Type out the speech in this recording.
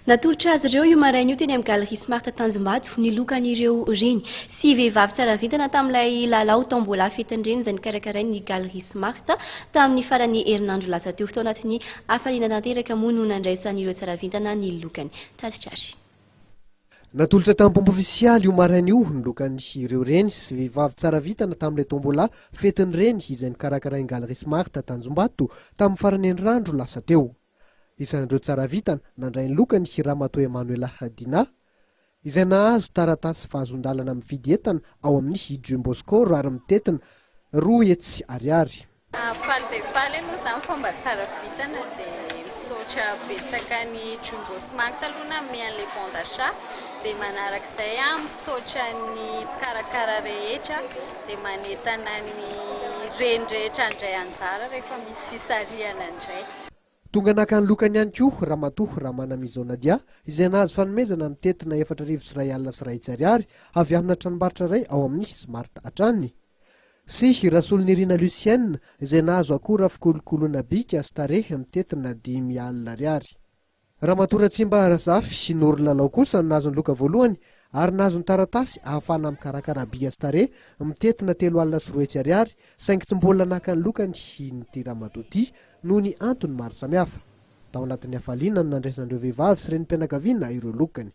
Natolotra azy ireo io maraina io teny amin'ny Galerie Smart Tanjombato ny lokan'ireo reny sy vehivavy tsara vintana tamin'ilay lalao tombola fetin'ny reny izay nokarakarain'ny Galerie Smart tamin'ny faran'ny herinandro lasa teo. Tao anatin'ny hafaliana tanteraka moa no nandraisan'ireo tsara vintana ny lokany. Tatitra ary. Natolotra tamin'ny pomba ofisialy io maraina io ny lokan'ireo reny sy vehivavy tsara vintana tamin'ilay tombola fetin'ny reny izay nokarakarain'ny Galerie Smart Tanjombato tamin'ny faran'ny herinandro lasa teo. Isan'ireo tsara vintana nandray ny lokany Ramatoa Emmanuela Dinah, izay nahazo taratasy fahazoan-dalana mividy entana ao amin'ny Jumbo Score ary mitentina 200 ariary. Faly dia faly aloha izany fa mba tsara vintana dia misaotra betsaka ny Jumbo Smart aloha nanome an'ilay bon d'achat dia manarak'izay misaotra ny mpikarakara rehetra dia manentana ny reny rehetra handray anjara rehefa misy fisarihana indray. Tonga naka ny lokany ihany koa Ramatoa Ramanamizao Nadia, izay nahazo fanomezana mitentina 1401 ariary avy amina tranombarotra iray ao amin'ny Smart hatrany. Sy Rasolonirina Lucienne, izay nahazo akora fikolokoloana bika sy tarehy mitentina 50 ariary. Ramatoa Ratsimba Razafy Noro Lalao kosa no nahazo ny loka voalohany ary nahazo ny taratasy ahafahana mikarakara bika sy tarehy mitentina 230 ariary saingy tsy mbola naka ny lokany ity ramatoa ity noho ny antony maro samihafa. Tao anatin'ny hafaliana no nandraisan'ireo vehivavy sy renim-pianakaviana ireo lokany.